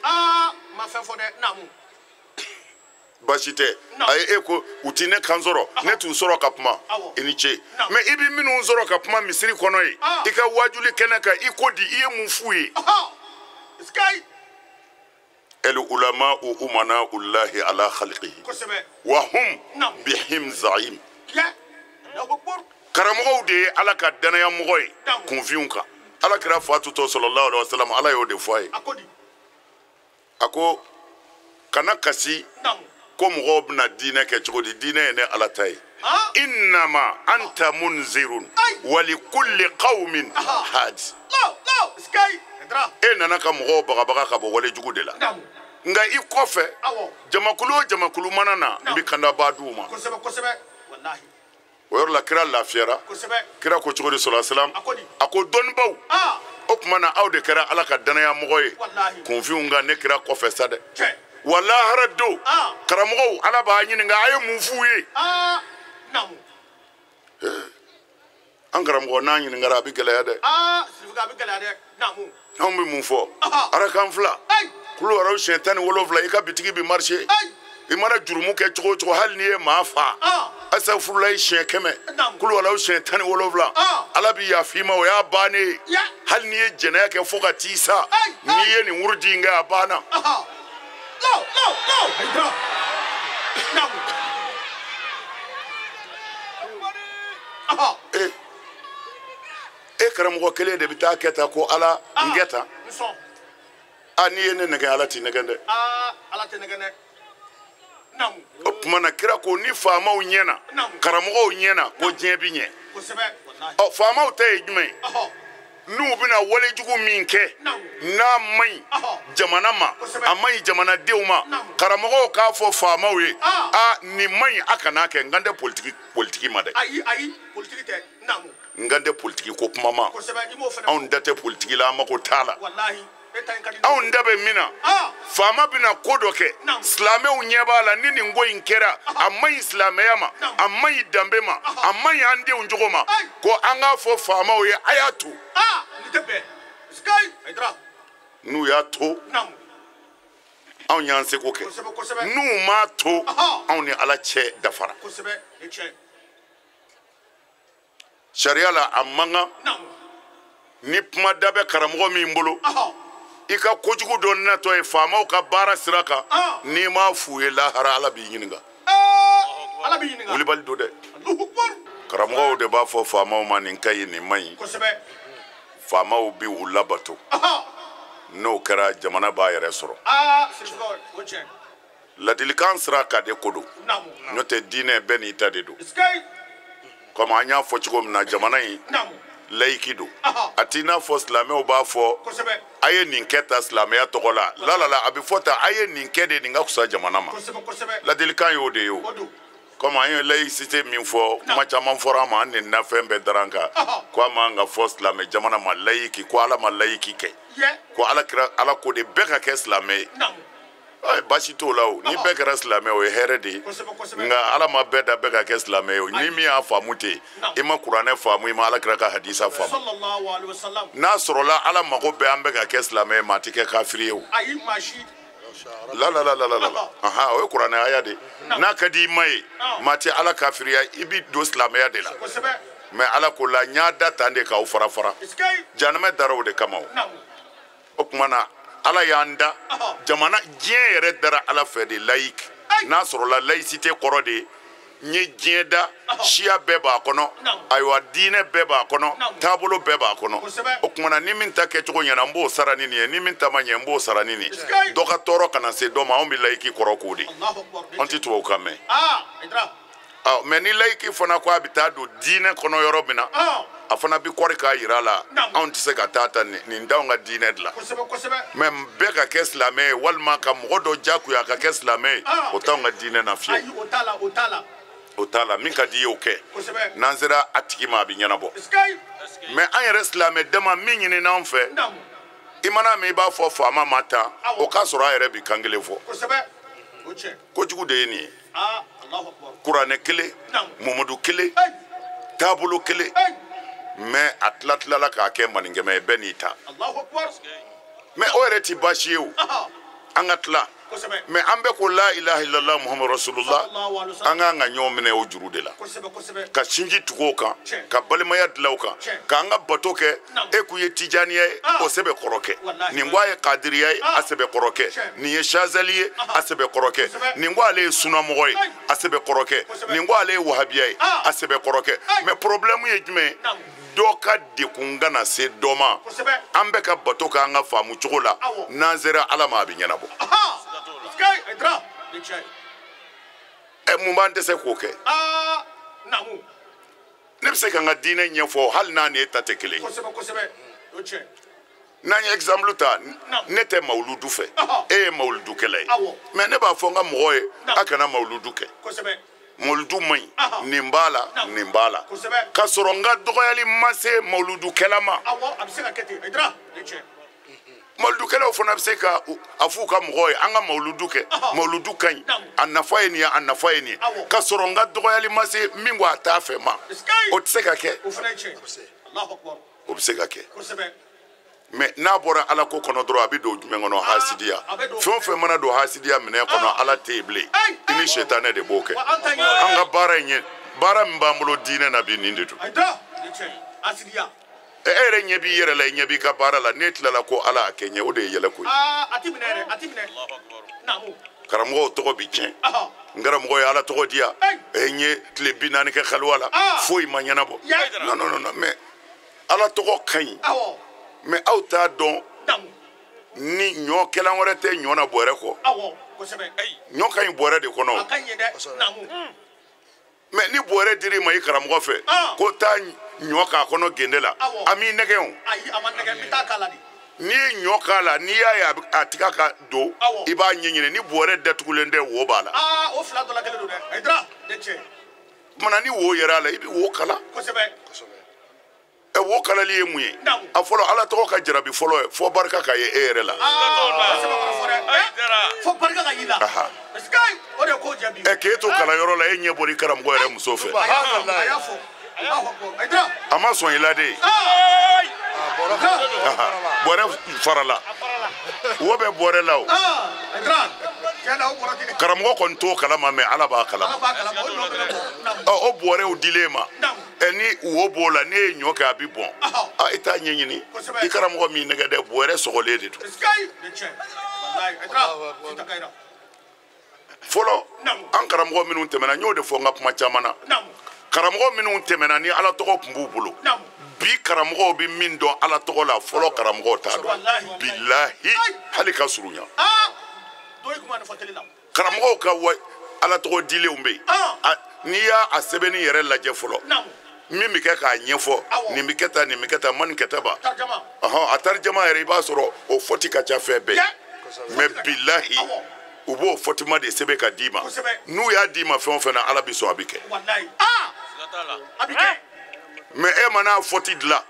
Baasi tɛ ayi e ko u ti ne kan sɔrɔ ne t'u sɔrɔ ka kuma i ni ce mais i bi minnu sɔrɔ ka kuma misiri kɔnɔ ye i ka wajuli kɛnɛ kan i ko di i ye mun f'u ye. El ulama umana ullahi ala khalqihi wa hum bihim zaim. Karamɔgɔw de ye Ala ka danaya mɔgɔ ye kunfinw kan. Ala kira fatutɔ sallallahu alaihi wa sallam Ala y'o de fɔ a ye. A ko kana kasi ko mɔgɔw bɛna diinɛ kɛ cogo di, diinɛ ye ne Ala ta ye. Innama anta munzirun wa likulli qawmin hadi. E nana ka mɔgɔw bagabaga ka bɔ walejugu de la. Nka i kɔfɛ jamakulu o jamakulu mana na n bɛ kandaba d'u ma. O yɔrɔ la kira lafiyara. Kira ko cogo di sallallahu alaihi wasallam? A ko dɔnnibaw o tuma na aw de kɛra Ala ka danaya mɔgɔ ye kunfinw ka ne kira kɔfɛ sa dɛ. Wa lahara don karamɔgɔw Ala b'a ɲininka a ye mun f'u ye. An karamɔgɔ n'a ɲininkara a bɛ gɛlɛya dɛ. Anw bɛ mun fɔ? Arakan fila kulu wɛrɛw siɲɛ 17 i ka bitigi bɛ marché. I mana jurumu kɛ cogo o cogo hali n'i ye maa fa asafurulayi siɲɛ 100 kulu wɛrɛw siɲɛ 17 Ala bɛ yafa i ma o y'a bannen ye. Hali n'i ye jɛnɛya kɛ fo ka t'i sa n'i ye nin wurudi in kɛ a banna. E karamɔgɔ kelen de bɛ taa kɛ tan ko Ala n kɛ tan. A n'i ye ne nɛgɛ Ala t'i nɛgɛ dɛ. O tuma na kira ko ni faamaw ɲɛna karamɔgɔw ɲɛna ko diɲɛ bi ɲɛ. Ɔ faamaw ta ye jumɛn ye? N'u bɛna walejugu min kɛ n'a man ɲi jamana ma a man ɲi jamanadenw ma karamɔgɔw k'a fɔ faamaw ye a nin man ɲi a kana kɛ. N kan tɛ politiki ma dɛ. N kan tɛ politiki ko kuma ma. Anw da tɛ politiki la, an mako t'a la. Anw da bɛ min na, faama bɛna ko dɔ kɛ silamɛw ɲɛ b'a la ni nin ko in kɛra a man ɲi silamɛya ma, a man ɲi danbe ma, a man ɲi an denw cogo ma, ko an k'a fɔ faamaw ye a y'a to. N'u y'a to anw y'an seko kɛ, n'u m'a to anw ni Ala cɛ dafara. Sariya la a man kan ni kuma da bɛ karamɔgɔ min bolo i ka kojugu dɔ natɔ ye faamaw ka baara sira kan n'i m'a f'u ye lahara Ala b'i ɲininka. Wulibali don dɛ. Karamɔgɔw de b'a fɔ faamaw ma nin ka ɲi nin man ɲi. Faamaw bi u labato. N'o kɛra jamana b'a yɛrɛ sɔrɔ. Ladilikan sira kan de ko don, n'o tɛ diinɛ bɛɛ n'i ta de don. Komi an y'a fɔ cogo min na jamana in laïki don. A t'i n'a fɔ silamɛw b'a fɔ a ye nin kɛ ta silamɛya tɔgɔ la la a bɛ fɔ ta a ye nin kɛ de nin ka fisa jamana ma. Ladilikan y'o de ye o. Komi an ye laïcité min fɔ kuma caman fɔra an ma, an nenina fɛn bɛɛ dara an kan ko a man ka fɔ silamɛ jamana ma laïki, ko Ala ma laïki kɛ, ko Ala kira Ala ko de bɛɛ ka kɛ silamɛ ye. Baasi t'o la o, ni bɛɛ kɛra silamɛ o ye hɛrɛ de ye. Nka Ala ma bɛɛ da bɛɛ ka kɛ silamɛ ye o. Ni min y'a faamu ten, i ma kuranɛ faamu, i ma Ala kira ka hadisa faamu. N'a sɔrɔla Ala mago bɛɛ an bɛɛ ka kɛ silamɛ ye, maa ti kɛ kafiri ye o. La la la la la la. Ahan, o ye kuranɛ aya de. N'a ka di i ma ye, maa ti Ala kafiriya, i bi don silamɛya de la. Mais Ala ko la n y'a da tan de k'aw fara fara. Jahanama dara o de kama o. O tuma na Ala y'an da jamana diɲɛ yɛrɛ dara Ala fɛ de laïque. N'a sɔrɔla laïcité kɔrɔ de ye n ye diɲɛ da siya bɛɛ b'a kɔnɔ, ayiwa diinɛ bɛɛ b'a kɔnɔ, taabolo bɛɛ b'a kɔnɔ. O tuma na ni min ta kɛcogo ɲɛna n b'o sara ni nin ye, ni min ta ma ɲɛ n b'o sara ni nin ye. Dɔ ka tɔɔrɔ kana se dɔ ma, anw bɛ laïque kɔrɔ k'o de. An tɛ tubabukan mɛn. Mais ni laïque fana ko a bɛ taa don diinɛ kɔnɔ yɔrɔ min na, a fana bɛ kɔri k'a yira la anw tɛ se ka taa ta nin t'anw ka diinɛ de la. Mais bɛɛ ka kɛ silamɛ ye walima ka mɔgɔ dɔ jagoya ka kɛ silamɛ ye, o t'anw ka diinɛ na fiyewu. O t'a la, min ka di i ye o kɛ. N'an sera a tigi ma a bɛ ɲɛnabɔ. Mais an yɛrɛ silamɛ dama min ɲinina anw fɛ, i mana min i b'a fɔ faama ma tan, o k'a sɔrɔ a yɛrɛ bi kan kelen fɔ. Kojugu de ye nin ye. Kuranɛ kelen, Mamadu kelen, taabolo kelen, mais a tila tilala k'a kɛ maninkɛmɛ ye, bɛɛ n'i ta. Mais o yɛrɛ ti baasi ye o. An ka tila. Mais an bɛ ko la ilaha illallah muhammadu rasulullah, an k'an ka ɲɔgɔn minɛ o juru de la, ka sinji tugu o kan, ka balimaya dilan o kan, k'an ka bato kɛ. E k'u ye tijaniya ye, o sɛbɛ kɔrɔ kɛ. Nin ko a ye kadiriya ye, a sɛbɛ kɔrɔ kɛ. Nin ye shazali ye, a sɛbɛ kɔrɔ kɛ. Nin ko ale ye sunamɔgɔ ye, a sɛbɛ kɔrɔ kɛ. Nin ko ale ye wahabiya ye, a sɛbɛ kɔrɔ kɛ. Mais problème ye jumɛn ye? Dɔ ka dekun kana se dɔ ma. An bɛ ka bato k'an ka faamu cogo la, n'an sera Ala ma a bɛ ɲɛnabɔ. Ɛ mun b'an dɛsɛ k'o kɛ? Ne bɛ se ka n ka diinɛ ɲɛfɔ hali n'a ni e ta tɛ kelen ye. N'an ye exemple ta, ne tɛ mawuludu fɛ, e ye mawuludukɛla ye, mais ne b'a fɔ n ka mɔgɔ ye, a kana mawuludu kɛ. Mawuludu man ɲi, nin b'a la, nin b'a la. K'a sɔrɔ n ka dɔgɔyali ma se mawuludukɛla ma. Mawuludukɛlaw fana bɛ se ka a f'u ka mɔgɔw ye, an ka mawuludu kɛ, mawuludu ka ɲi, a nafa ye nin ye, a nafa ye nin ye. K'a sɔrɔ n ka dɔgɔyali ma se min ko a t'a fɛ ma, o tɛ se ka kɛ. O bɛ se ka kɛ. Mais n'a bɔra Ala ko kɔnɔ dɔrɔn, a bɛ don jumɛn kɔnɔ? Hasidiya. Fɛn o fɛn mana don hasidiya minɛ kɔnɔ, Ala tɛ yen bilen. I ni sitanɛ de b'o kɛ. An ka baara in ye baara min b'an bolo diinɛ na bi, nin de don. E yɛrɛ ɲɛ b'i yɛrɛ la, i ɲɛ b'i ka baara la, n'e tilala ko Ala a kɛ ɲɛ, o de ye yɛlɛko ye. Karamɔgɔw tɔgɔ bi tiɲɛ. N karamɔgɔ ye Ala tɔgɔ di yan, n ye tile 40 kɛ xaliwa la, foyi ma ɲɛnabɔ. Non non non, mais Ala tɔgɔ ka ɲi. Mais aw t'a dɔn ni ɲɔ kɛlan wɛrɛ tɛ ɲɔ na bɔrɛ kɔ. Ɲɔ ka ɲi bɔrɛ de kɔnɔ. Mais ni bɔrɛ dir'i ma i karamɔgɔ fɛ ko taa ɲɔ k'a kɔnɔ gende la, a m'i nɛgɛn o. N'i ye ɲɔ k'a la, n'i y'a ye a tiga ka don, i b'a ɲɛɲini. Ni bɔrɛ datugulen tɛ, wo b'a la. Kumana ni wo yɛrɛ a la, i bɛ wo kala. Ɛ wo kalali ye mun ye? A fɔlɔ, Ala tɔgɔ ka jarabi fɔlɔ ye, fɔ barika ka ye e yɛrɛ la. Ɛ k'e to kalanyɔrɔ la, e ɲɛ bɔra i karamɔgɔ yɛrɛ muso fɛ. A ma sɔn i la de. Bɔrɛ farala, wo bɛ bɔrɛ la o. Karamɔgɔ kɔni t'o kalama, mais Ala b'a kalama. Ɔ o bɔrɛw dilen ma, ɛ ni wo b'o la, n'e ye ɲɔ kɛ a bɛ bɔn. A i t'a ɲɛɲini. I karamɔgɔ min nɛgɛ dɛ, bɔrɛ sɔgɔlen de don. Fɔlɔ, an karamɔgɔ minnu tɛmɛna, n y'o de fɔ n ka kuma caman na. Karamɔgɔ minnu tɛmɛna ni Ala tɔgɔ tun b'u bolo, bi karamɔgɔw bɛ min dɔn Ala tɔgɔ la, fɔlɔ karamɔgɔw t'a dɔn. Bilahi, hali ka surunya. Karamɔgɔw ka Ala tɔgɔ dilenw bɛ yen. N'i y'a sɛbɛnni yɛrɛ lajɛ fɔlɔ, min bɛ kɛ k'a ɲɛfɔ, nin bɛ kɛ tan, nin bɛ kɛ tan, man nin kɛ tan ba. A tarijama yɛrɛ, i b'a sɔrɔ o fɔti ka ca fɛn bɛɛ ye. Mais bilahi, u b'o fɔtima de sɛbɛn ka d'i ma. N'u y'a d'i ma fɛn o fɛn na, Ala bɛ sɔn a bɛ kɛ. Mais e mana fɔti dilan,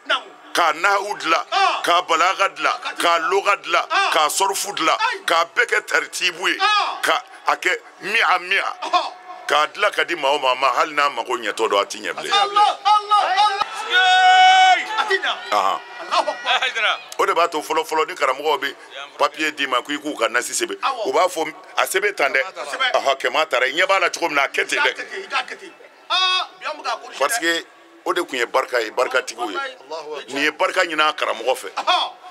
k'a nahu dilan, k'a balaga dilan, k'a loga dilan, k'a sɔrɔfu dilan, k'a bɛɛ kɛ taritibu ye, ka a kɛ mi'a mi'a, k'a dilan ka di maa o maa ma, hali n'a mago ɲɛtɔ don, a ti ɲɛ bilen. O de b'a to fɔlɔ fɔlɔ ni karamɔgɔw bɛ papiye d'i ma k'i k'u ka nasi sɛbɛn, u b'a fɔ a sɛbɛn tan dɛ, kɛmɛ taara, i ɲɛ b'a la cogo min na, a kɛ ten dɛ. Parce que o de tun ye barika ye, barikatigiw ye. Nin ye barika ɲini a karamɔgɔ fɛ.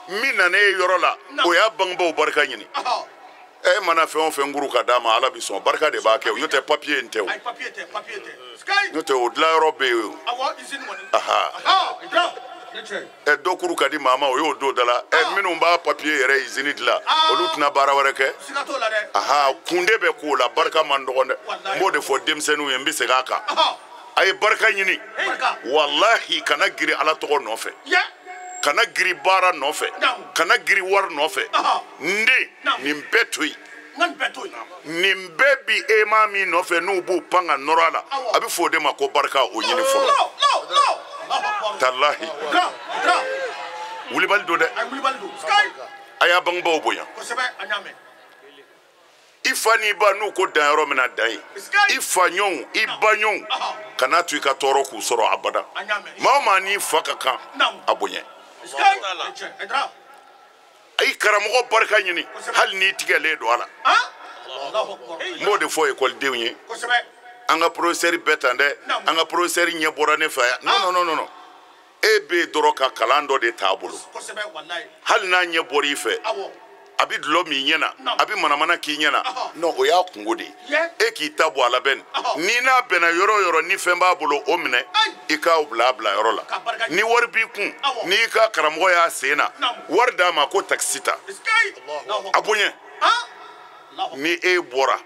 Min nana e yɔrɔ la, o y'a bangebaaw barika ɲini. E mana fɛn o fɛn kuru ka d'a ma, Ala bɛ sɔn, barika de b'a kɛ o. N'o tɛ papiye in tɛ o. N'o tɛ o dilanyɔrɔ bɛ yen o. Ɛ dɔ kuru ka di maa ma, o y'o don da la. Ɛ minnu b'a papiye yɛrɛ izini dilan, olu tɛna baara wɛrɛ kɛ. Kunde bɛ k'o la, barika man dɔgɔn dɛ. N b'o de fɔ denmisɛnninw ye, n bɛ segin a kan. A ye barika ɲini. Walahi, kana girin Ala tɔgɔ nɔfɛ, kana girin baara nɔfɛ, kana girin wari nɔfɛ. N den, nin bɛɛ to yen. Nin bɛɛ bi e maa min nɔfɛ, n'u b'u pan ka nɔrɔ a la, a bɛ fɔ o de ma ko barika, o ɲini fɔlɔ. Talahi, wulibali don dɛ. A y'a bangebaaw bonya. I fa n'i ba n'u ko dan yɔrɔ min na, dan ye. I fa ɲɔgɔnw, i ba ɲɔgɔnw, kana to i ka tɔɔrɔ k'u sɔrɔ abada. Maa o maa n'i fa ka kan, a bonya. I karamɔgɔ barika ɲini, hali n'i tigɛlen don a la. N b'o de fɔ ekɔlidenw ye. An ka professeur bɛɛ tan dɛ, an ka professeur ɲɛ bɔra ne fɛ yan. Non non non non, e bɛ yen dɔrɔn ka kalan dɔ de t'a bolo. Hali n'a ɲɛ bɔra i fɛ, a bɛ dulɔ min i ɲɛ na, a bɛ manamana k'i ɲɛ na. Non, o y'a kungo de ye. E k'i ta bɔ a la bɛn. N'i n'a bɛnna yɔrɔ o yɔrɔ, ni fɛn b'a bolo, o minɛ, i k'a bila a bila yɔrɔ la. Ni wari b'i kun, n'i ka karamɔgɔ y'a sen na, wari d'a ma ko takisi ta. A bonya. Ni e bɔra,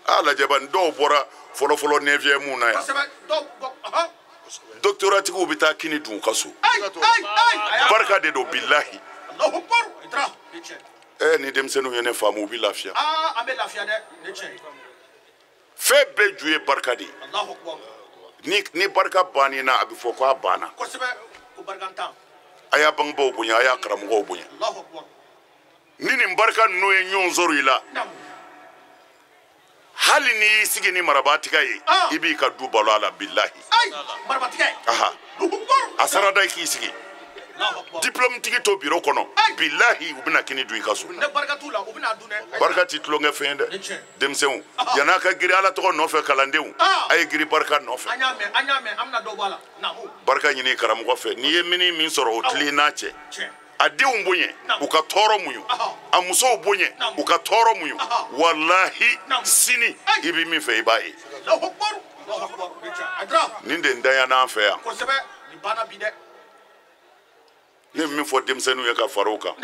a lajɛ bani, dɔw bɔra fɔlɔfɔlɔ 9e na yan. Doctoratigiw bɛ taa kini dun u ka so. Barika de don bilahi. Ni denmisɛnninw ye ne faamu, u bɛ lafiya. Fɛn bɛɛ ju ye barika de ye. Ni barika banna na, a bɛ fɔ ko a banna. A y'a bangebaaw bonya, a y'a karamɔgɔw bonya. Ni nin barika ninnu ye ɲɔgɔn sɔrɔ i la, hali n'i y'i sigi ni marabatigɛ ye, i b'i ka du balo a la bilahi. A sarada i k'i sigi. Diplôme tigi to bureau kɔnɔ, bilahi u bɛna kini dun i ka so. Barika ti tulonkɛ fɛn ye dɛ. Denmisɛnw, yann'a ka giri Ala tɔgɔ nɔfɛ, kalandenw, a ye giri barika nɔfɛ. Barika ɲini karamɔgɔ fɛ. N'i ye mini min sɔrɔ, o tilen n'a cɛ. A denw bonya, u ka tɔɔrɔ muɲu. A musow bonya, u ka tɔɔrɔ muɲu. Walahi sini i bɛ min fɛ, i b'a ye. Nin de ntanya n'an fɛ yan. Ne bɛ min fɔ denmisɛnninw ye ka fara o kan,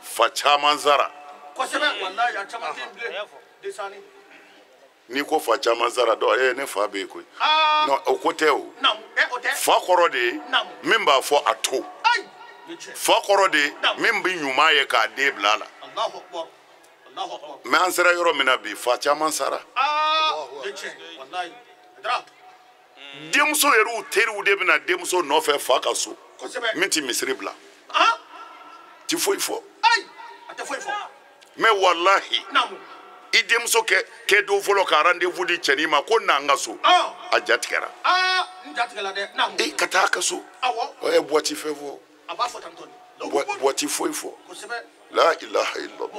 fa caman sara. N'i ko fa caman sara, dɔw ne fa bɛ yen koyi. Non, o ko tɛ o. Fa kɔrɔ de ye min b'a fɔ a to. Fa kɔrɔ de ye min bɛ ɲuman ye k'a den bila a la. Mais an sera yɔrɔ min na bi, fa caman sara. Denmuso yɛrɛw teriw de bɛna denmuso nɔfɛ fa ka so. Min ti misiri bila, ti foyi fɔ. Mais walahi, i denmuso kɛ don fɔlɔ ka rendez-vous di cɛnin ma ko n'an ka so, a ja tigɛra. E ka taa a ka so, ɛ boîte fɛn fɔ, boîte foyi fɔ. La ilaha illallah.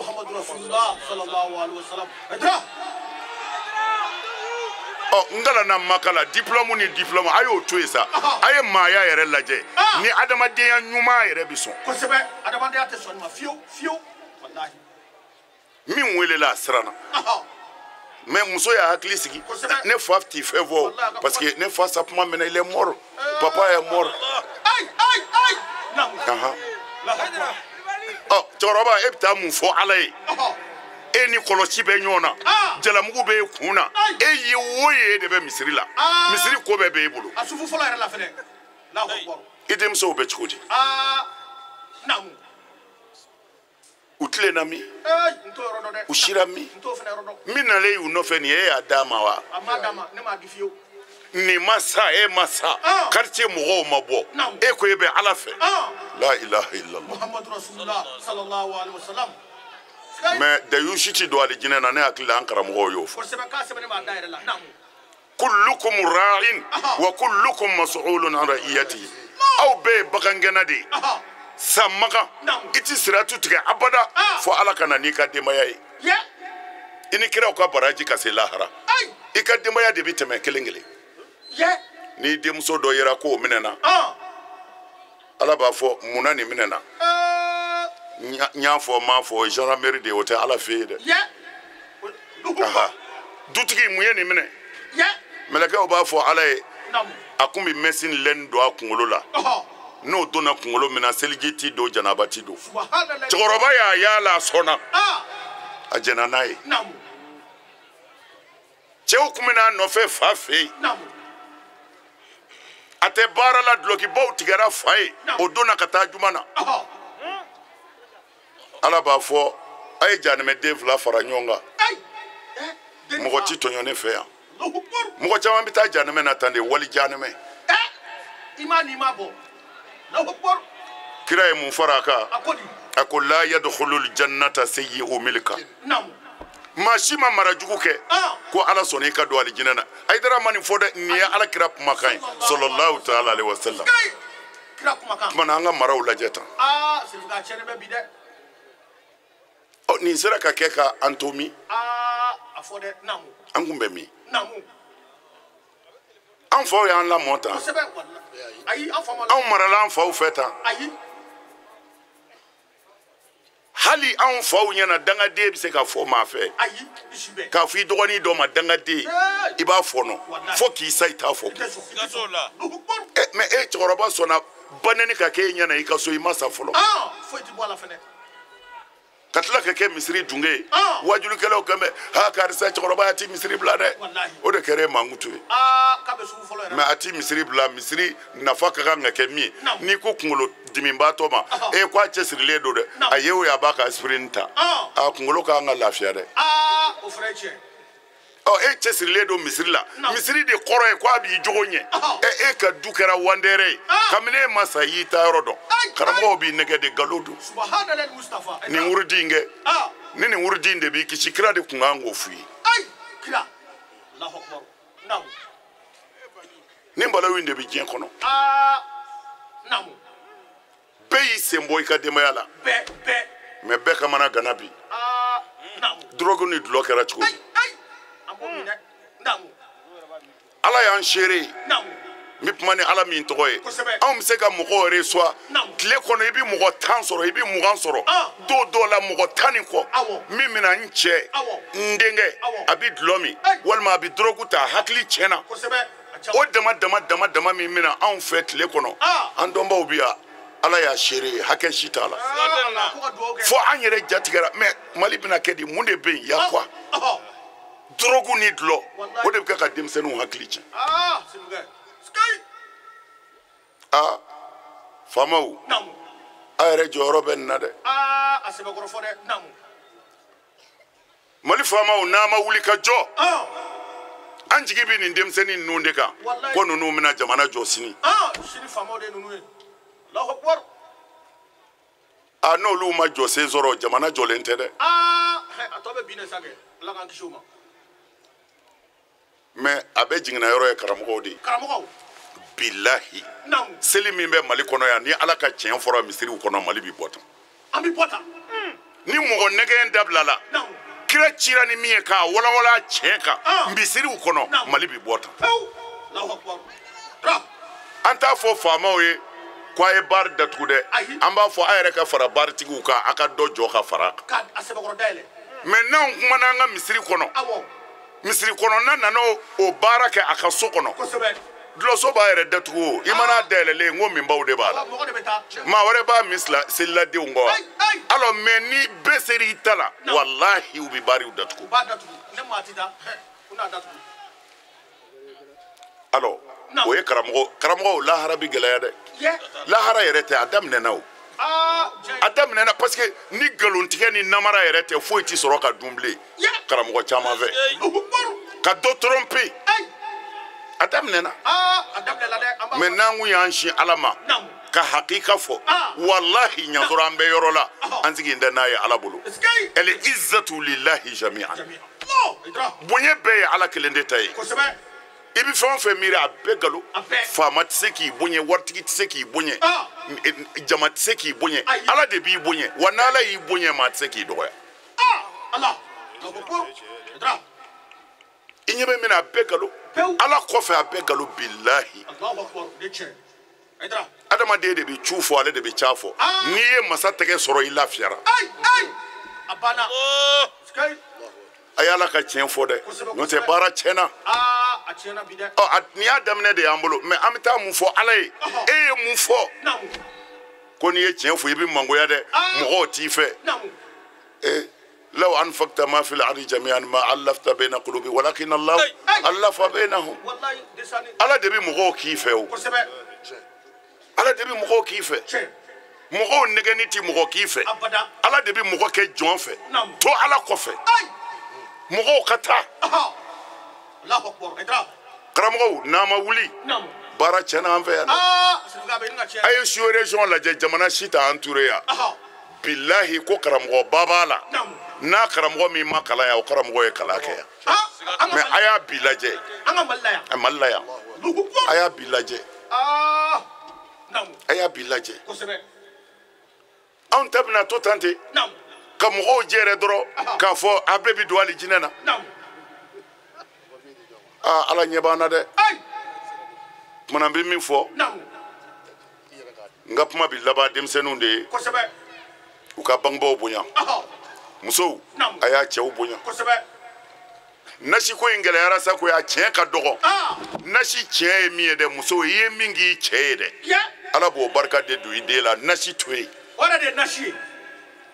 Ɔ, n kalanna Maka la, diplôme ni diplôme, a y'o to yen sa. A ye maaya yɛrɛ lajɛ, ni adamadenya ɲuman yɛrɛ bɛ sɔn. Adamadenya tɛ sɔn ma fiyewu fiyewu. Min welela a siranna. Mais muso y'a hakili sigi, ne fa t'i fɛn fɔ, parce que ne fa sa kuma minɛ, il est mort, papa est mort. Ɔ, cɛkɔrɔba, e bɛ taa mun fɔ Ala ye? E ni kɔlɔsi bɛ ɲɔgɔn na, jalamugu bɛ e kun na, e ye wo ye, e de bɛ misiri la, misiri ko bɛɛ bɛ e bolo. A sufu fɔlɔ yɛrɛ la fɛnɛ. I denmusow bɛ cogo di? U tilenna min? U sira min? Min nalen y'u nɔfɛ nin ye, e y'a d'a ma wa? Nin ma sa, e ma sa, quartier mɔgɔw ma bɔ, e ko e bɛ Ala fɛ. La ilaha illallah. Mais dayusi ti don alijinɛ na, ne hakili la an karamɔgɔw y'o fɔ. Kullukum ra'in wa kullukum mas'ulun an ra'iyatihi. Aw bɛɛ ye bagangɛnna de ye. San magan, i ti siratu tigɛ abada fo Ala ka na n'i ka denbaya ye. I ni kiraw ka baraji ka se lahara. I ka denbaya de bɛ tɛmɛ kelen kelen. Ni denmuso dɔ yera k'o minɛna, Ala b'a fɔ munna nin minɛna? N y'a fɔ n m'a fɔ, gendarmerie de ye, o tɛ Ala fɛ yen dɛ. Dutigi mun ye nin minɛ? Mɛlɛkɛw b'a fɔ Ala ye, a kun bɛ mɛsin lɛn don a kunkolo la. N'o donna kunkolo min na, seliji ti don, janaba ti don. Cɛkɔrɔba y'a yaala, a sɔnna, a jɛnna n'a ye. Cɛw kun bɛ n'a nɔfɛ fa fɛ yen. A tɛ baara la, dulɔkibaw tigɛra fa ye, o donna ka taa juma na. Ala b'a fɔ, a ye janimɛden fila fara ɲɔgɔn kan. Mɔgɔ ti tɔɲɔ ne fɛ yan. Mɔgɔ caman bɛ taa janimɛ na tan de, wali janimɛ. Kira ye mun fara a kan? A ko la yadkhulul jannata sayyi'u milka. Maa si ma mara jugu kɛ ko Ala sɔnna i ka don alijinɛ na. Hayidara ma nin fɔ dɛ, nin ye Ala kira kumakan ye sallallahu ta'ala alaihi wa sallam. Tuma na an ka maraw lajɛ tan. Ɔ, nin sera ka kɛ ka an to min? An kun bɛ min? An faw y'an lamɔ tan. Anw marala an faw fɛ tan. Hali anw faw ɲɛna dangaden bɛ se ka fɔ maa fɛ. K'a fɔ i dɔgɔnin dɔ ma dangaden, i b'a fɔnɔ fo k'i sa i t'a fɔ. Mais e cɛkɔrɔba sɔnna banɛni ka kɛ e ɲɛna i ka so i ma sa fɔlɔ. Ka tila ka kɛ misiri dunge ye. Wajulikɛlaw kan bɛ ha karisa cɛkɔrɔba a ti misiri bila dɛ. O de kɛra e mankutu ye. Mais a ti misiri bila, misiri nafa ka kan ka kɛ min ye. N'i ko kunkolo dimibaatɔ ma, e ko a cɛsirilen don dɛ, a ye o ye a b'a ka aspirine ta. A kunkolo ka kan ka lafiya dɛ. Ɔ e cɛsirilen don misiri la, misiri de kɔrɔ ye ko a b'i jogo ɲɛ. E ka du kɛra wandɛrɛ ye, kabini e ma sa i y'i ta yɔrɔ dɔn. Karamɔgɔw b'i nɛgɛ de nkalon don. Nin wurudi in kɛ, ni nin wurudi in de b'i kisi, kira de tun kan k'o f'i ye. Nin balawu in de bɛ diɲɛ kɔnɔ. Bɛɛ y'i sen bɔ i ka denbaya la. Mais bɛɛ kamana gana bi. Drogue ni dulɔ kɛra cogo di? Ala y'an seere ye. N bɛ kuma ni Ala min tɔgɔ ye. Anw bɛ se ka mɔgɔw reçoit tile kɔnɔ, i bɛ mɔgɔ 10 sɔrɔ, i bɛ 20 sɔrɔ. Dɔw la mɔgɔ 10 ni kɔ. Min bɛna n cɛ, n denkɛ, a bɛ dulɔ min, walima a bɛ drogue ta, a hakili tiɲɛna. O dama dama dama dama min bɛna anw fɛ tile kɔnɔ, an dɔnbaw bɛ yan. Ala y'a seere ye, hakɛ si t'a la. Fo an yɛrɛ jatigɛra. Mais Mali bɛna kɛ di, mun de bɛ yen? Ya quoi? Drogue ni dulɔ, o de bɛ kɛ ka denmisɛnninw hakili tiɲɛ. Aa faamaw, a yɛrɛ jɔyɔrɔ bɛ nin na dɛ. Mali faamaw, n'a ma wuli ka jɔ, an jigi bɛ nin denmisɛnnin ninnu de kan, ko ninnu bɛna jamana jɔ sini. A n'olu ma jɔ sen sɔrɔ, jamana jɔlen tɛ dɛ. Mais a bɛ jiginna yɔrɔ ye karamɔgɔw de ye. Bilahi, seli min bɛ Mali kɔnɔ yan, ni Ala ka tiɲɛ fɔra misiriw kɔnɔ, Mali bɛ bɔ tan. Ni mɔgɔ nɛgɛn dabila la, kira cira ni min ye k'a walawala tiɲɛ kan misiriw kɔnɔ, Mali bɛ bɔ tan. An t'a fɔ faamaw ye ko a ye baari datugu dɛ. An b'a fɔ a yɛrɛ ka fara baaritigiw kan, a ka dɔ jɔ ka fara a kan. Mais n'anw kumana an ka misiri kɔnɔ, misiri kɔnɔna nana o baara kɛ a ka so kɔnɔ, dulɔso b'a yɛrɛ datugu o. I mana dayɛlɛlen, n ko minbaw de b'a la, maa wɛrɛ b'a min seliladenw kɔ wa. Alors mais ni bɛɛ ser'i ta la, walahi u bɛ baariw datugu. Alors o ye karamɔgɔw lahara bi gɛlɛya dɛ. Lahara yɛrɛ tɛ, a daminɛna o. A daminɛna parce que ni nkalontigɛ ni namara yɛrɛ tɛ, foyi ti sɔrɔ ka dun bilen karamɔgɔ caman fɛ. Ka dɔ tromper, a daminɛna. Mais n'an kun y'an sin Ala ma ka hakika fɔ, walahi ɲansɔrɔ an bɛ yɔrɔ la, an sigi tɛ n'a ye Ala bolo. El izzatu lillahi jami'an. Bonya bɛɛ ye Ala kelen de ta ye. I bɛ fɛn o fɛn miiri, a bɛɛ nkalon. Faama tɛ se k'i bonya, waritigi tɛ se k'i bonya, jama tɛ se k'i bonya, Ala de b'i bonya. Wa n'Ala y'i bonya, maa tɛ se k'i dɔgɔya. I ɲɛ bɛ min na, a bɛɛ nkalon. Ala kɔfɛ, a bɛɛ nkalon bilahi. Adamaden de bɛ cu fɔ, ale de bɛ ca fɔ. N'i ye masa tɛgɛ sɔrɔ, i lafiyara. A y'Ala ka tiɲɛ fɔ dɛ, n'o tɛ baara tiɲɛna. Ɔ nin y'a daminɛ de y'an bolo, mais an bɛ taa mun fɔ Ala ye? E ye mun fɔ? Ko n'i ye tiɲɛ fɔ, i bɛ mangoya dɛ, mɔgɔw t'i fɛ. لو أنفقت ما في الأرض جميعا ما ألفت بين قلوبي ولكن الله ألف بينهم. Ala de bɛ mɔgɔw k'i fɛ o. Ala de bɛ mɔgɔw k'i fɛ. Mɔgɔw nɛgɛnni ti mɔgɔ k'i fɛ. Ala de bɛ mɔgɔ kɛ jɔn fɛ. To Ala kɔfɛ. Mɔgɔw ka taa. Karamɔgɔw, n'a ma wuli, baara tiɲɛna an fɛ yan dɛ. A ye sous région lajɛ, jamana si t'an entouré yan. Bilahi ko karamɔgɔba b'a la. N'a karamɔgɔ min ma kalan yan, o karamɔgɔ ye kalan kɛ yan. Mais a y'a bi lajɛ. Mali la yan. A y'a bi lajɛ. A y'a bi lajɛ. Anw ta bɛna to tan ten. Ka mɔgɔw jɛrɛ dɔrɔn k'a fɔ a bɛɛ bɛ don hali jinɛ na. Aa Ala ɲɛ b'an na dɛ. Kumana n bɛ min fɔ, n ka kuma bi laban denmisɛnninw de ye. U ka bangebaaw bonya. Musow, a y'a cɛw bonya. Nasi ko in gɛlɛyara sa ko a tiɲɛ ka dɔgɔ. Nasi tiɲɛ ye min ye dɛ, muso i ye min k'i cɛ ye dɛ, Ala b'o barika de don i den la. Nasi to yen.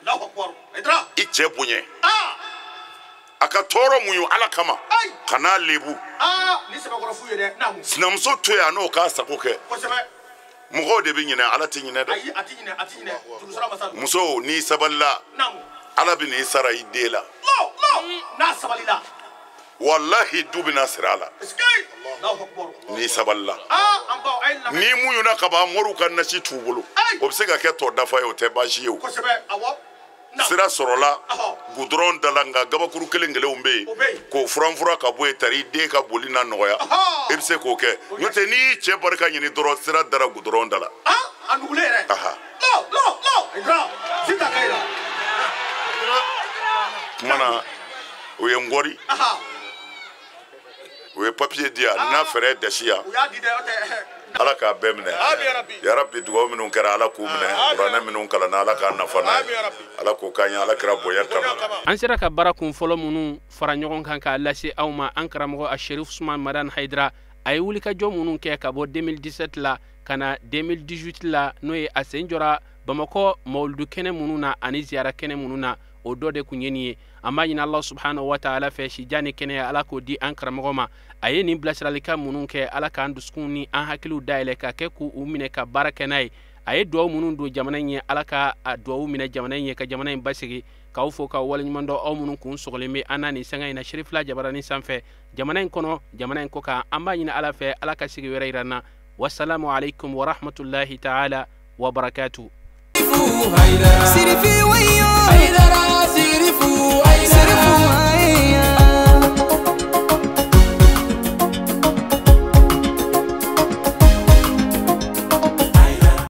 I cɛ bonya. A ka tɔɔrɔ muɲu Ala kama, kan'a lebu. Sinamuso to yen a n'o k'a sago kɛ. Mɔgɔw de bɛ ɲinɛ, Ala tɛ ɲinɛ dɛ. Muso n'i sabalila, Ala bɛ n'i sara i den la. Walahi du bɛna siri a la n'i sabalila. N'i muɲuna ka ban, moriw ka nasi t'u bolo, o bɛ se ka kɛ tɔ dafa ye, o tɛ baasi ye o. Sira sɔrɔla gudɔrɔn da la, nka gabakuru kelen kelenw bɛ yen k'o furanfura ka bɔ yen, tari i den ka boli na nɔgɔya, i bɛ se k'o kɛ. N'o tɛ n'i y'i cɛ barika ɲini dɔrɔn, sira dara gudɔrɔn da la. Kuma na o ye n kɔri, o ye papiye di yan, n'a fɛɛrɛ dasi yan. Ala k'a bɛɛ minɛ yarabi. Dugawu minnu kɛra, Ala k'u minɛ. Kuranɛ minnu kalanna, Ala k'a nafa n'a ye. Ala k'o k'an ye, Ala kira bonya kama. An sera ka baara kun fɔlɔ minnu fara ɲɔgɔn kan k'a lase aw ma, an karamɔgɔ a Sherif Usman Madani Hayidara, a ye wulikajɔ minnu kɛ ka bɔ 2017 la ka na 2018 la, n'o ye a sen jɔra Bamakɔ mawuludu kɛnɛ minnu na ani ziyara kɛnɛ minnu na, o dɔ de kun ye nin ye. An b'a ɲini Ala subhanahu wa ta'ala fɛ, sijan ni kɛnɛya Ala k'o di an karamɔgɔ ma. A ye nin bilasiralikan minnu kɛ, Ala k'an dusukun ni an hakiliw dayɛlɛ ka kɛ k'u minɛ ka baara kɛ n'a ye. A ye duwawu minnu don jamana in ye, Ala ka a duwawu minɛ jamana in ye, ka jamana in basigi. K'aw fo k'aw waleɲuman dɔn, aw minnu kun sɔgɔlen bɛ an na nin sanga in na Serifila Jabarani sanfɛ, jamana in kɔnɔ, jamana in kɔ kan. An b'a ɲini Ala fɛ, Ala ka sigi wɛrɛ yira an na. Wasalamu aleykum wa rahmatulahi ta'ala wa barakatuh. Sirifi wayo.